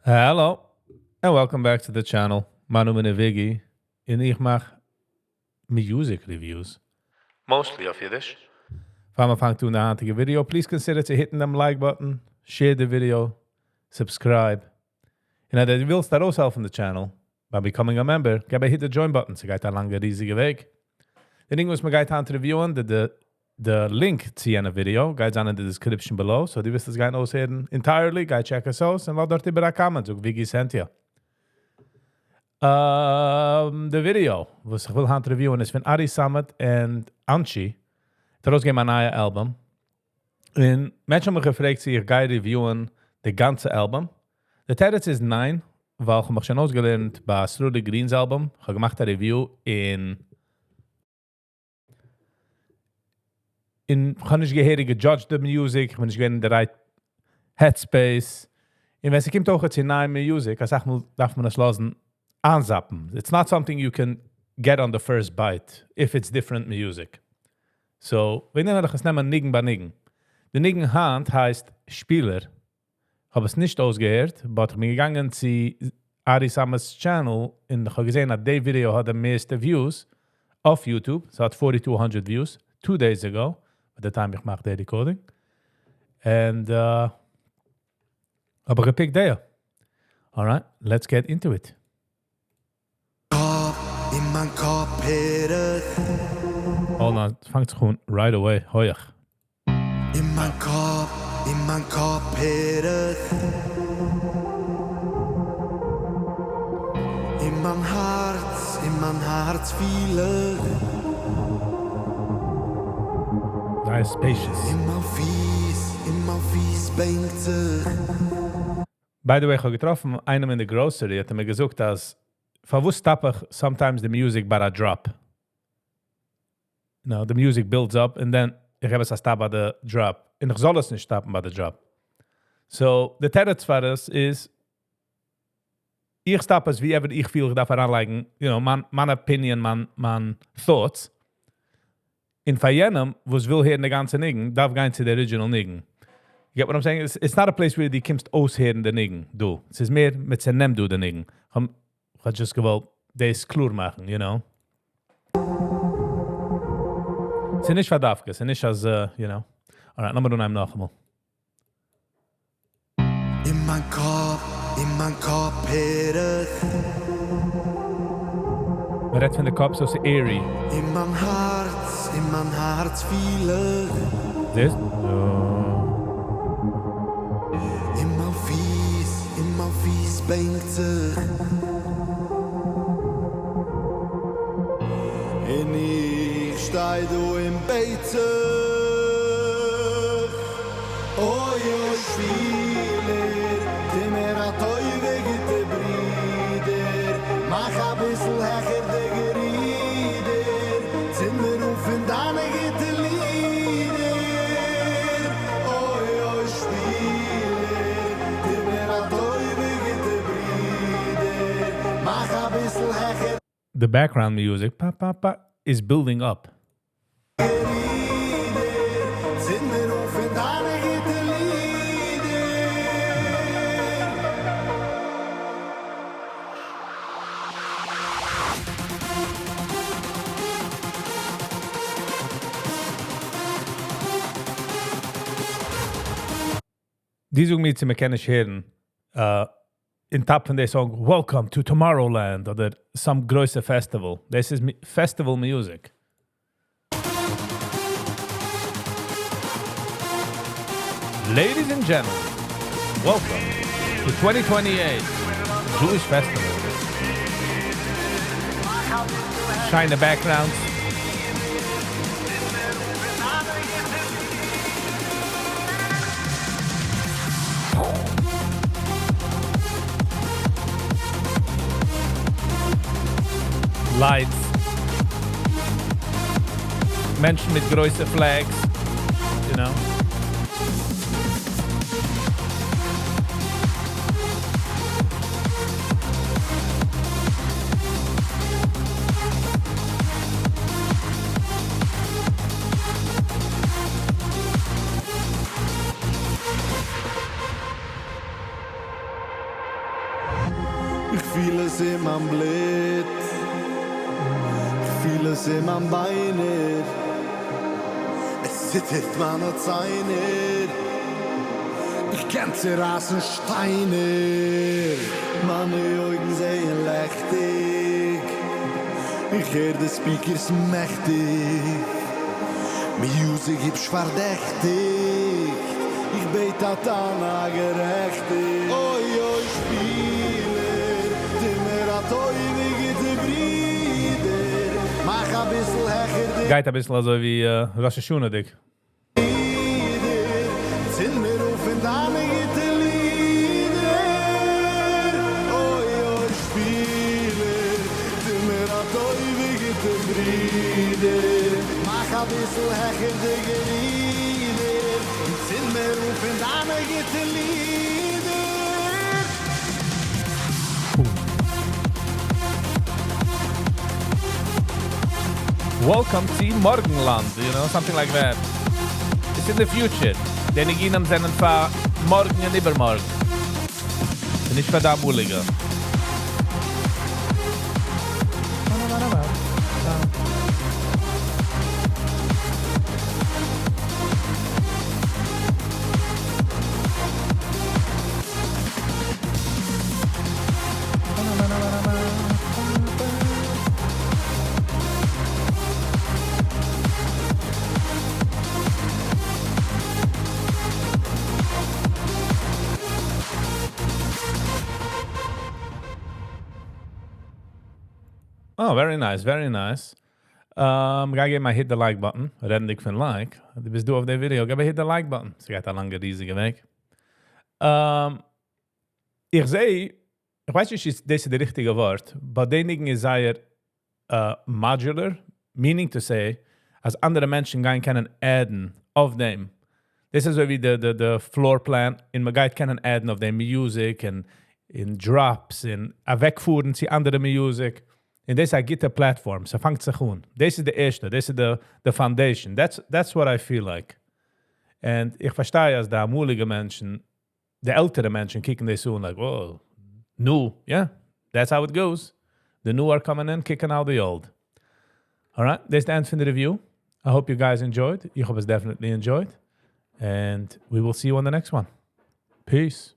Hello, and welcome back to the channel. מיין נאמען איז Viggy, און איך מאך music reviews. Mostly אויף אידיש. פאר מען פאנגט אן די היינטיגע video, please consider צו hit ן דעם like button, share די video, subscribe. און אז דו ווילסט ארויסהעלפן די channel, by becoming a member, געב א hit די join button, ס'גייט א לאנגע ריזיגע וועג. די ניגון וואס מ'גייט היינט review ען, די די די link צו יענע video גייט זיין אין די description below, so דו ווילסט עס גיין אויסהערן entirely, גיי check עס אויס און לאז דארט איבער א comment, זאג Viggy sent ya. די ווידיאו וואס איך וויל היינט review ען איז פון ארי סאמעט און אנשי, האט ארויסגעגעבן א נייע אלבום, און מענטשן האבן מיך געפרעגט צו איך גיי review ען די גאנצע אלבום, די תירוץ איז ניין, ווייל כ'האב מיך שוין אויסגעלערנט ביי סרולי גרין'ס אלבום, כ'האב געמאכט א review און און כ'האב נישט געהעריג גע judge ט די music, כ'בין נישט געווען אין די right headspace, און ווען ס'קומט אויך צו נייע music, אסאך מאל דארף מען עס לאזן איינזאפן, it's not something you can get on the first bite, if it's different music. So, וועגן דעם וועל איך עס נעמען ניגון ביי ניגון. די ניגון היינט הייסט שפילער. כ'האב עס נישט אויסגעהערט, but כ'בין געגאנגען צו ארי סאמעט'ס channel און כ'האב געזען אז די ווידעא האט די מערסטע views אויף YouTube, ס'האט forty two hundred views, two days ago, ביי די time איך מאך די recording, and האב איך גע pick ט די. Alright, let's get into it. קאפ, אין מיין קאפ הער איך. Hold on, ס'פאנגט זיך אן right away הויעך. אין מיין קאפ, אין מיין קאפ הער איך. אין מיין הארץ, אין מיין הארץ פיל איך. זייער spacious. אין מיין פיס, אין מיין פיס בענקט זיך. By the way, איך האב געטראפן איינעם אין די grocery האט ער מיר געזאגט אז פארוואס stop איך sometimes די music ביי א drop? You know, די music builds up און then איך געב עס א stop ביי די drop, און איך זאל עס נישט stop ן ביי די drop. So די תירוץ פאר עס איז, איך stop עס ווי ever איך פיל איך דארף אריינלייגן, you know, מיין מיין opinion, מיין מיין thoughts, און פאר יענעם וואס וויל הערן די גאנצע ניגון דארף גיין צו די original ניגון. You get what I'm saying? It's not a place ווי דו קומסט אויסהערן די ניגון דא. ס'איז מער מען צענעמט דא די ניגון. כ'האב just געוואלט דאס קלאר מאכן, you know. ס'איז נישט פאר דווקא, ס'איז נישט אז, you know. Alright, לאמיר אנהייבן נאכאמאל. אין מיין קאפ, אין מיין קאפ הער איך. מען רעדט פון די קאפ so ס'איז airy. אין מיין הארץ, אין מיין הארץ פיל איך. זעסט? אין מיין פיס, אין מיין פיס בענקט זיך. און איך שטיי דא און בעט זיך. אוי אוי שפילער, טו מיר א טובה גוטע ברידער, מאך אביסל העכער די גערודער, צינד מיר אן פון דיינע גוטע לידער. אוי אוי שפילער, טו מיר א טובה גוטע ברידער, מאך אביסל העכער. די background music פא פא פא איז building up. גערודער, צינד מיר אן פון דיינע גוטע לידער. די זאג מיר צו מען קען נישט הערן אין top פון די song Welcome to Tomorrowland אדער some גרויסע festival, דאס איז festival music. Ladies and gentlemen, welcome to 2028 Jewish Festival. שיינע backgrounds. Lights. מענטשן מיט גרויסע flags, you know. איך פיל עס אין מיין בלוט, איך פיל עס אין מיין ביינער, עס ציטערט מיינע ציינער, איך קען צורייסן שטיינער, מיינע אויגן זעען לעכטיג, איך הער די speakers מעכטיג, music היפש פארדעכטיגט, איך בעט א טענה גערעכטיגט. אוי אוי שפילער, טו מיר א טובה גוטע ברידער, מאך אביסל העכער די. גייט אביסל אזוי ווי ראש השנה'דיג. לידער, צינד מיר אויף אין דיינע גוטע לידער, אוי אוי שפילער, טו מיר א טובה גוטע ברידער, מאך אביסל העכער די גערידער, און צינד מיר אויף אין דיינע גוטע לידער. Welcome to מארגנלאנד, you know, something like that. It's in the future. די ניגונים זענען פאר מארגן און איבערמארגן. און נישט פאר די אמאליגע. Oh, very nice, very nice. גיי געב א hit the like button. רעדנדיג פון like. דו ביסט דא אויף די ווידיאו, געב א hit the like button. ס'גייט א לאנגע ריזיגע וועג. איך זע, איך ווייס נישט צו דאס איז די ריכטיגע ווארט, but די ניגון איז זייער modular, meaning to say, אז אנדערע מענטשן גייען קענען add ן אויף דעם. דאס איז אזוי ווי די די די floor plan, און מען גייט קענען add ן אויף דעם music און און drops און אוועקפארן צו אנדערע music. און דאס איז א גוטע platform, ס'פאנגט זיך אן. דאס איז די ערשטע, דאס איז די די foundation. That's that's what I feel like. און איך פארשטיי אז די אמאליגע מענטשן, די עלטערע מענטשן קוקן דאס אן like, wow, נו, yeah, that's how it goes. The new are coming in, kicking out the old. Alright, דאס איז די end פון די review. I hope you guys enjoyed. איך האב עס definitely enjoyed. And we will see you on the next one. Peace.